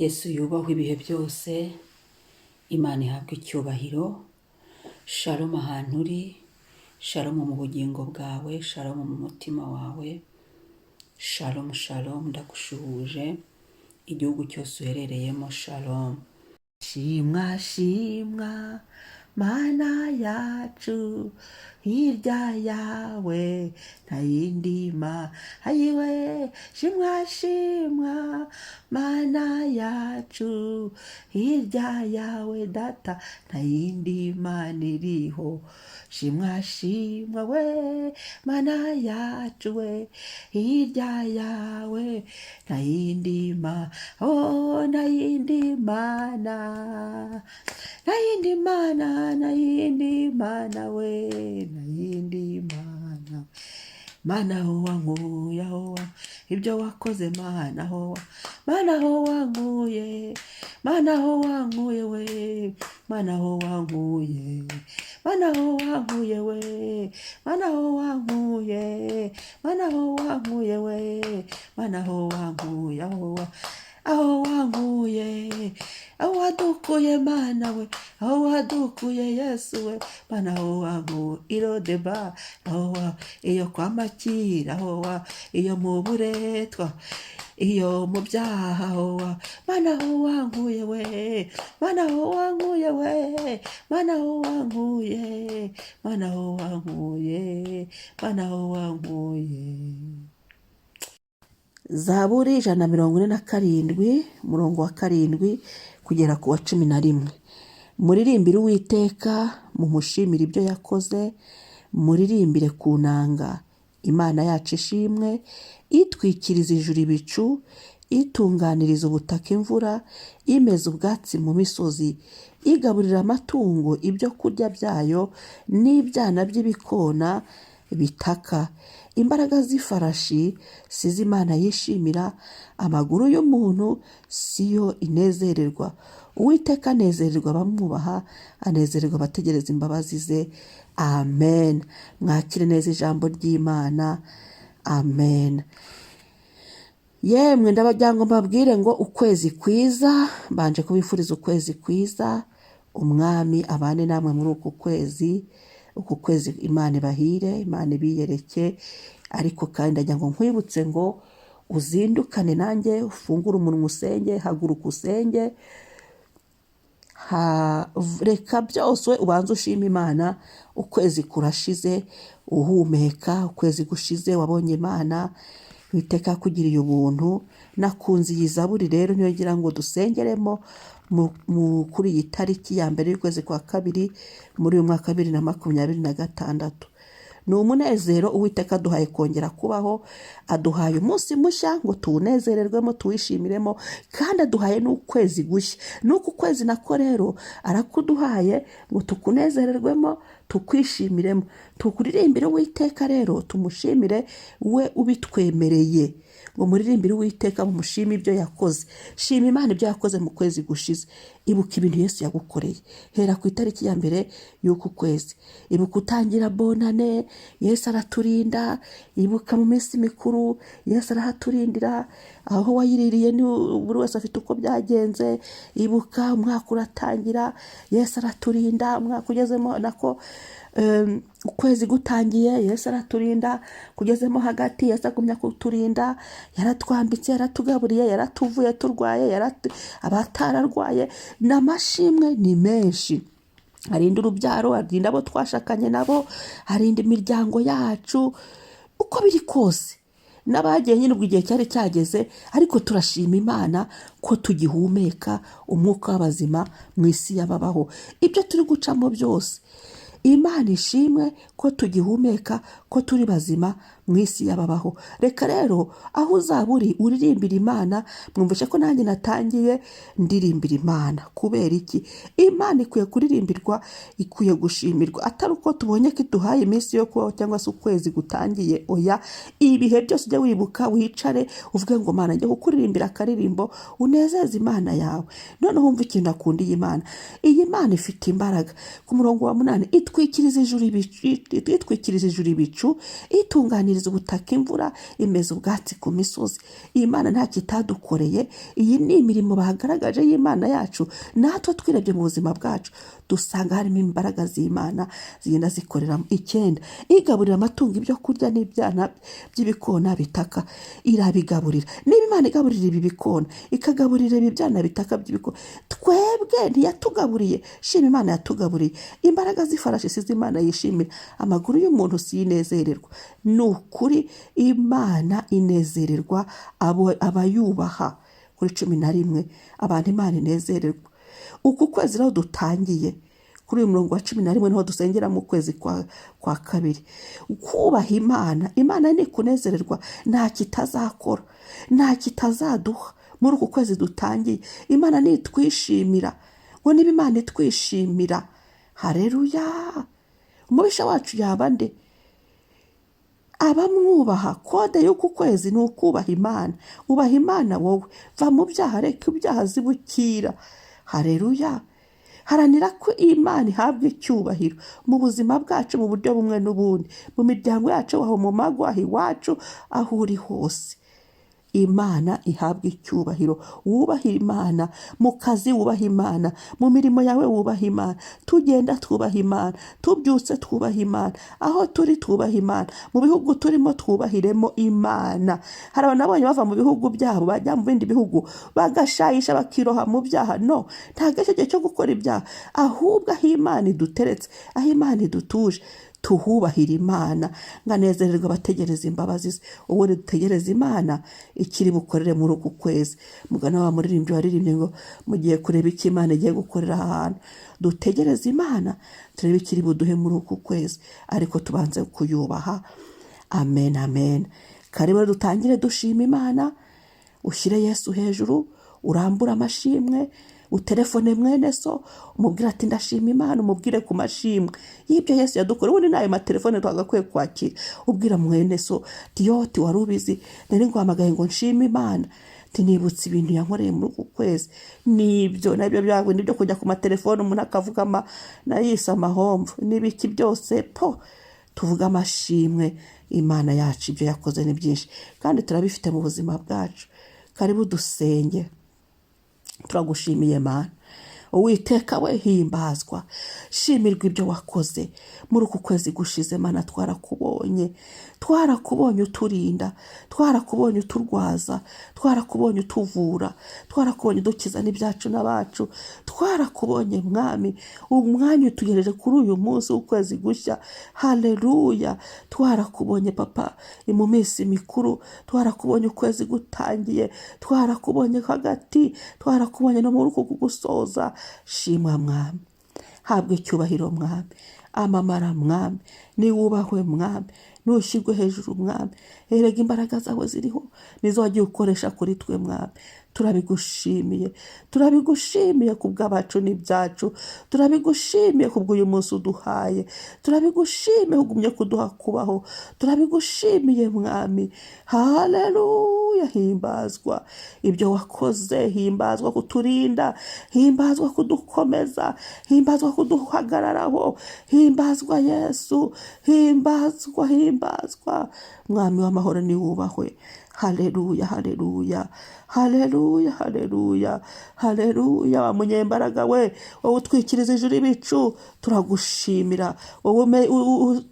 Yesu yubahwe ibihe byose, Imana ihabwe icyubahiro. Shalom ahantu uri, shalom mu bugingo bwawe, shalom mu mutima wawe, shalom shalom, ndagushuhuje igihugu cyose uherereyemo, shalom. Shimwa, shimwa, Mana yacu, hirya yawe nta yindi ma ayiwe. Shimwa, shimwa, Mana yacu, hirya yawe Data nta yindi Mana iriho. Shimwa, shimwa we, Mana yacu we, hirya yawe nta yindi ma oh, nta yindi Mana, nta yindi Mana, nta yindi Mana we, nta yindi Mana. Mana aho wankuye, aho wa ibyo wakoze, Mana aho wa Mana aho wankuye, Mana aho wankuye we, Mana aho wankuye, Mana aho wankuye we, Mana aho wankuye, Mana aho wankuye we, Mana aho wankuye, aho wa aho wankuye, aho wadukuye, Mana we, aho wadukuye, Yesu we, Mana aho wankuye irodeba, aho wa iyo kwa Makira, aho wa iyo mu buretwa, iyo mu byaha, aho wa Mana aho wankuye we, Mana aho wankuye we, Mana aho wankuye, Mana aho wankuye, Mana aho wankuye. Zaburi 147, umurongo wa 7 kugera ku wa 11. Muririmbire Uwiteka, mumushimire ibyo yakoze, muririmbire ku nanga. Imana yacu ishimwe, itwikiriza ijuru ibicu, itunganiriza ubutaka imvura, imeza ubwatsi mu misozi, igaburira amatungo ibyo kurya byayo, n'ibyana by'ibikona bitaka. Imbaraga z'ifarashi si zo Imana yishimira, amaguru y'umuntu si yo inezererwa. Uwiteka anezererwa abamwubaha, anezererwa abategereza imbabazi ze. Amen. Mwakire neza ijambo ry'Imana. Amen. Yemwe, ndabagira ngo mbabwire ngo ukwezi kwiza. Mbanje kubifuriza ukwezi kwiza. Umwami abane namwe muri uku kwezi. Uku kwezi Imana ibahire, Imana ibiyereke. Ariko kandi ndagira ngo nkwibutse ngo uzindukane nanjye, ufungure umunwa usenge, haguruka usenge. Reka byose ubanze ushima Imana. Ukwezi kurashize uhumeka, ukwezi gushize wabonye Imana. Uwiteka yakugiriye ubuntu. Nakunze iyi zaburi rero, niyo ngira ngo dusengeremo kuri iyi tariki ya 1 y'ukwezi kwa 2 muri uyu mwaka wa 2026. Ni umunezero Uwiteka aduhaye kongera kubaho, aduhaye umunsi mushya ngo tuwunezererwemo, tuwishimiremo, kandi aduhaye n'ukwezi gushya. N'uku kwezi nako rero arakuduhaye ngo tukunezererwemo, tukwishimiremo, tukuririmbire Uwiteka. Rero tumushimire we ubitwemereye, ngo muririmbire Uwiteka, mumushime ibyo yakoze. Shima Imana ibyo yakoze mu kwezi gushize. Ibuka ibintu Yesu yagukoreye. Hera ku itariki ya 1 y'uku kwezi. Ibuka utangira bonane, Yesu araturinda. Ibuka mu minsi mikuru, Yesu arahaturindira. Aho wayiririye ni buri wese afite uko byagenze. Ibuka umwaka uratangira, Yesu araturinda. Umwaka ugezemo nako ukwezi gutangiye, Yesu araturinda. Kugezemo hagati, Yesu agumya kuturinda. Yaratwambitse, yaratugaburiye, yaratuvuye turwaye, abatararwaye. N'amashimwe ni menshi. Arinda urubyaro, arinda abo twashakanye nabo, arinda imiryango yacu. Uko biri kose n'abagiye nyine ubwo igihe cyari cyageze, ariko turashima Imana ko tugihumeka umwuka w'abazima mu isi y'ababaho. Ibyo turi gucamo byose, Imana ishimwe ko tugihumeka, ko turi bazima mu isi y'ababaho. Reka rero aho uzaba uri uririmbira Imana. Mwumvishe ko nanjye natangiye ndirimbira Imana. Kubera iki? Imana ikwiye kuririmbirwa, ikwiye gushimirwa, atari uko tubonye ko iduhaye iminsi yo kubaho cyangwa se ukwezi gutangiye. Oya, ibihe byose ujya wibuka, wicare uvuge ngo Mana, njye kukuririmbira akaririmbo, unezeze Imana yawe. Noneho wumva ikintu akundiye Imana. Iyi Mana ifite imbaraga. Ku murongo wa 8, itwikiriza ijuru ibicu, itwikiriza ijuru ibicu, itunganiriza Itunganiriza ubutaka imvura, imeza ubwatsi ku misozi. Imana ntacyo itadukoreye. Iyi ni imirimo bagaragaje y'Imana yacu. Natwe twirebye mu buzima bwacu dusanga harimo imbaraga z'Imana zigenda zikoreramo. 9, igaburira amatungo ibyo kurya n'ibyana by'ibikona bitaka irabigaburira. Niba Imana igaburira ibi bikona, ikagaburira ibi byana bitaka by'ibikona, twebwe ntiyatugaburiye? Shima Imana yatugaburiye. Imbaraga z'ifarashi si Imana yishimira, amaguru y'umuntu si inezererwa. Ni ukuri Imana inezererwa abayubaha. Kuri 11, abantu Imana inezererwa. Uku kwezi rero dutangiye kuri uyu murongo wa 11 niho dusengera mu kwezi kwa kabiri. Kubaha Imana, Imana ni kunezererwa, nta kitazakora, nta kitazaduha muri uku kwezi dutangiye. Imana nitwishimira, ngo niba Imana itwishimira, hareruya, umubisha wacu yaba nde? Abamwubaha, kode y'uku kwezi ni ukubaha Imana. Ubaha Imana wowe, va mu byaha, reka ibyaha zibukira. Hareruya. Haranira ko Imana ihabwa icyubahiro mu buzima bwacu mu buryo bumwe n'ubundi, mu miryango yacu, aho mu mago, aho iwacu, aho uri hose. Imana ihabwa icyubahiro. Wubahe Imana mu kazi, wubahe Imana mu mirimo yawe, wubahe Imana. Tugenda twubaha Imana, tubyutse twubaha Imana, aho turi twubaha Imana, mu bihugu turimo twubahiremo Imana. Hari abantu nabonye bava mu bihugu byabo bajya mu bindi bihugu bagashayisha, bakiroha mu byaha. No, ntabwo aricyo gihe cyo gukora ibyaha, ahubwo aho Imana iduteretse, aho Imana idutuje, tuhubahira Imana. Nganezererwa abategereza imbabazi ze. Ubundi dutegereze Imana ikiri bukorere muri uku kwezi. Mugana wa muririmbyi waririmbye ngo mugiye kureba icyo Imana igiye gukorera aha hantu. Dutegereze Imana turebe ikiri buduhe muri uku kwezi, ariko tubanze kuyubaha. Amen, amen. Karibu dutangire dushima Imana. Ushyire Yesu hejuru, urambure amashimwe, utelefone mwene so umubwire ati ndashima Imana, umubwire ku mashimwe y'ibyo Yesu yadukora. Ubundi n'ayo matelefone twagakwiye kwakira, ubwira mwene so ati yo, ti wari ubizi, nari nguhamagaye ngo nshime Imana, ati nibutse ibintu yankoreye muri uku kwezi. Nibyo nabyo byawe, nibyo kujya ku matelefone umuntu akavuga nayise amahomvu n'ibiki byose po. Tuvuge amashimwe Imana yacu, ibyo yakoze ni byinshi kandi turabifite mu buzima bwacu. Karibu dusenge. Turagushimiye Mana, Uwiteka we, himbazwa, shimirwa ibyo wakoze muri uku kwezi gushize. Mana, twarakubonye, twarakubonye uturinda, twarakubonye uturwaza, twarakubonye utuvura, twarakubonye udukiza n'ibyacu n'abacu, twarakubonye Mwami. Umwanya utugejeje kuri uyu munsi w'ukwezi gushya. Haleluya. Twarakubonye Papa mu minsi mikuru, twarakubonye ukwezi gutangiye, twarakubonye hagati, twarakubonye no muri uku gusoza. Shimwa Mwami, habwa icyubahiro Mwami, amamara Mwami, niwubahwe Mwami, nushyirwe hejuru Mwami. Erega imbaraga zawe ziriho, nizo wagiye ukoresha kuri twe Mwami. Turabigushimiye, turabigushimiye ku bw'abacu n'ibyacu, turabigushimiye ku bw'uyu munsi uduhaye, turabigushimiye ugumye kuduha kubaho, turabigushimiye Mwami. Haleluya, himbazwa ibyo wakoze, himbazwa kuturinda, himbazwa kudukomeza, himbazwa kuduhagararaho, himbazwa Yesu, himbazwa, himbazwa Mwami w'amahoro, niwubahwe. Haleluya, haleluya, haleluya, haleluya, haleluya. Wa munyembaraga we, wowe utwikiriza ijuru ibicu, turagushimira. Wowe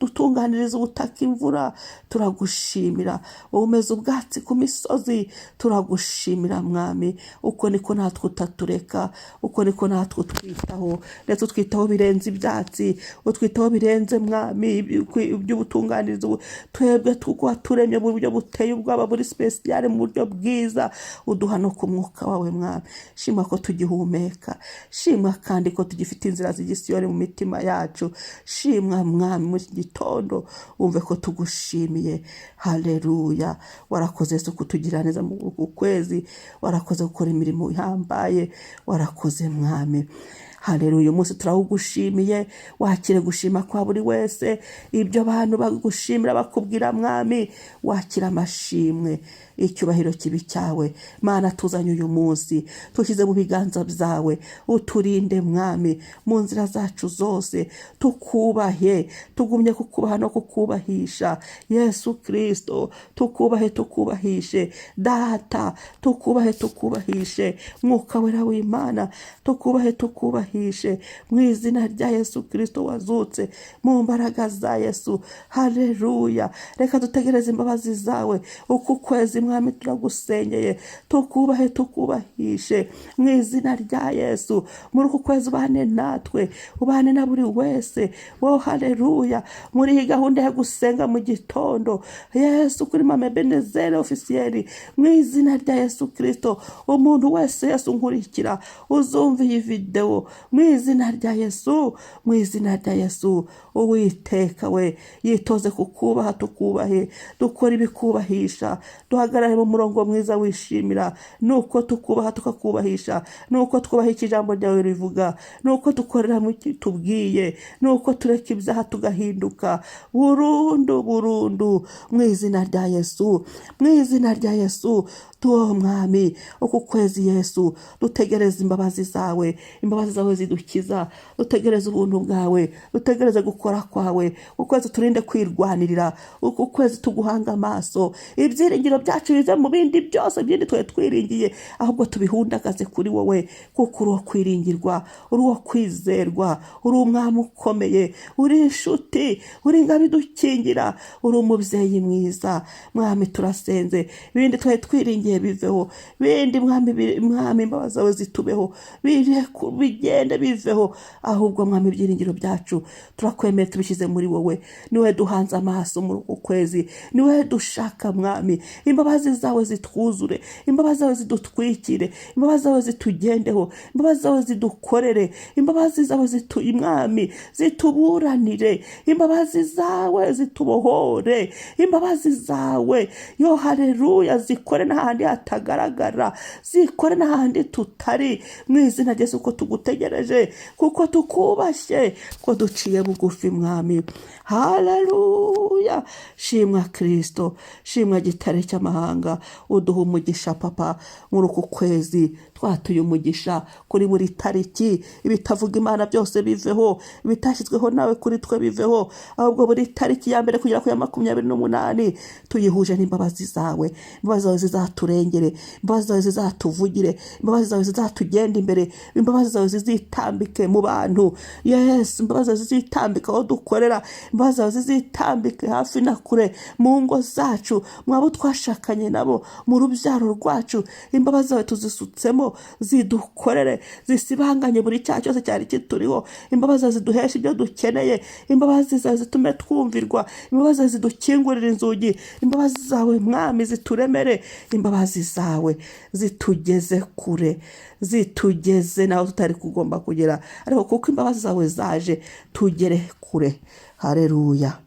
utunganiriza ubutaka imvura, turagushimira. Wowe umeze ubwatsi ku misozi, turagushimira Mwami. Uko niko natwe utatureka, uko niko natwe utwitaho, ndetse utwitaho birenze ibyatsi, utwitaho birenze Mwami iby'ubutunganiriza twebwe tuko waturemye mu buryo buteye ubwoba, buri sipesiyare, mu buryo bwiza, uduha no ku mwuka wawe Mwami. Shima ko tugihumeka, shima kandi ko tugifite inzira z'igisiyoni mu mitima yacu. Shimwa Mwami, muri iki gitondo wumve ko tugushimiye. Haleluya. Warakoze Yesu kutugira neza mu uku kwezi, warakoze gukora imirimo ihambaye, warakoze Mwami. Haleluya. Uyu munsi turawugushimiye, wakire gushima kwa buri wese, ibyo abantu bagushimira bakubwira Mwami, wakira amashimwe. Icyubahiro kibi cyawe Mana. Tuzanye uyu munsi, tushyize mu biganza byawe. Uturinde Mwami mu nzira zacu zose, tukubahe, tugumye kukubaha no kukubahisha. Yesu Kirisito, tukubahe, tukubahishe. Data, tukubahe, tukubahishe. Mwuka Wera w'Imana, tukubahe, tukubahishe, mu izina rya Yesu Kirisito wazutse, mu mbaraga za Yesu. Haleluya! Reka dutegereze imbabazi zawe uku kwezi. Mwami, turagusengeye, tukubahe, tukubahishe mu izina rya Yesu. Muri uku kwezi ubane natwe, ubane na buri wese wo, haleluya, muri iyi gahunda yo gusenga mu gitondo, Yesu, kuri Mama Ebenezeri Officiel, mu izina rya Yesu Kirisito. Umuntu wese, Yesu, nkurikira, uzumva iyi videwo, mu izina rya Yesu, mu izina rya Yesu. Uwiteka we, yitoze kukubaha, tukubahe, dukora ibikubahisha, duhagarare mu murongo mwiza wishimira. Nuko tukubaha, tukakubahisha, nuko twubaha icyo ijambo ryawe rivuga, nuko dukorera mu cyo tubwiye, nuko tureka ibyaha tugahinduka burundu burundu, mu izina rya Yesu, mu izina rya Yesu. Tuwo Mwami, uku kwezi, Yesu, dutegereze imbabazi zawe, imbabazi zawe zidukiza. Dutegereze ubuntu bwawe, dutegereze gukora kwawe. Ukwezi turinde kwirwanirira, uku kwezi tuguhanga amaso. Ibyiringiro byacu bive mu bindi byose byindi twari twiringiye, ahubwo tubihundagaze kuri wowe, kuko uri uwo kwiringirwa, uri uwo kwizerwa, uri umwami ukomeye, uri inshuti, uri ingabo idukingira, uri umubyeyi mwiza. Mwami, turasenze, ibindi twari twiringiye biveho, bindi Mwami, Mwami, imbabazi zawe zitubeho, bigende biveho. Ahubwo Mwami, ibyiringiro byacu turakwemeye, tubishyize muri wowe. Niwe duhanze amaso muri uku kwezi, niwe dushaka. Mwami, imbabazi zawe zitwuzure, imbabazi zawe zidutwikire, imbabazi zawe zitugendeho, imbabazi zawe zidukorere, imbabazi zawe Mwami, zituburanire, imbabazi zawe zitubohore, imbabazi zawe yo, haleluya, zikore n'ahandi hatagaragara, zikore n'ahandi tutari, mu izina rya Yesu. Ko tugutegereje, kuko tukubashye, ko duciye bugufi, Mwami. Haleluya! Shimwa Kirisito, shimwa Gitare cy'amahanga. Uduha umugisha, Papa. Muri uku kwezi twatuye umugisha kuri buri tariki. Ibitavuga Imana byose biveho, ibitashyizweho nawe kuri twe biveho. Ahubwo buri tariki ya 1 kugera ku ya 28 tuyihuje n'imbabazi zawe. Imbabazi zawe zizaturengere, imbabazi zawe zizatuvugire, imbabazi zawe zizatugenda imbere, imbabazi zawe zizitambike mu bantu, Yesu. Imbabazi zawe zizitambike aho dukorera, imbabazi zawe zizitambike hafi na kure, mu ngo zacu, mu abo twashakanye nabo, mu rubyaro rwacu. Imbabazi zawe tuzisutsemo, zidukorere, zisibanganye buri cyaha cyose cyari kituriho. Imbabazi zawe ziduheshe ibyo dukeneye, imbabazi zawe zitume twumvirwa, imbabazi zawe zidukingurire inzugi, imbabazi zawe, Mwami, zituremere, imbabazi zawe zitugeze kure, zitugeze naho tutari kugomba kugera, ariko kuko imbabazi zawe zaje, tugere kure. Haleluya,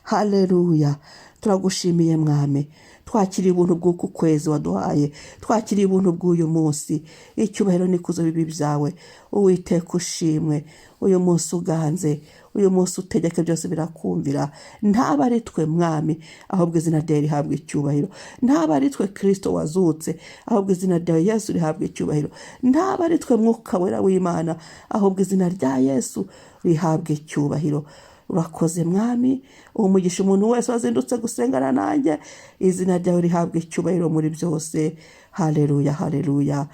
haleluya! Turagushimiye Mwami. Twakiriye ubuntu bw'uku kwezi waduhaye, twakiriye ubuntu bw'uyu munsi. Icyubahiro n'ikuzo bibi byawe. Uwiteka, ushimwe. Uyu munsi uganze, uyu munsi utegeke, byose birakumvira. Ntaba ari twe, Mwami, ahubwo izina ryawe rihabwa icyubahiro. Ntaba ari twe, Kirisito wazutse, ahubwo izina ryawe Yesu rihabwa icyubahiro. Ntaba ari twe, Mwuka Wera w'Imana, ahubwo izina rya Yesu rihabwa icyubahiro. Urakoze Mwami. Umugisha umuntu wese wazindutse gusengana nanjye. Izina ryawe rihabwa icyubahiro muri byose. Haleluya, haleluya,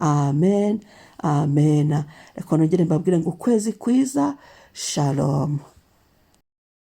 amen, amen. Reka nongere mbabwire ngo ukwezi kwiza, shalom.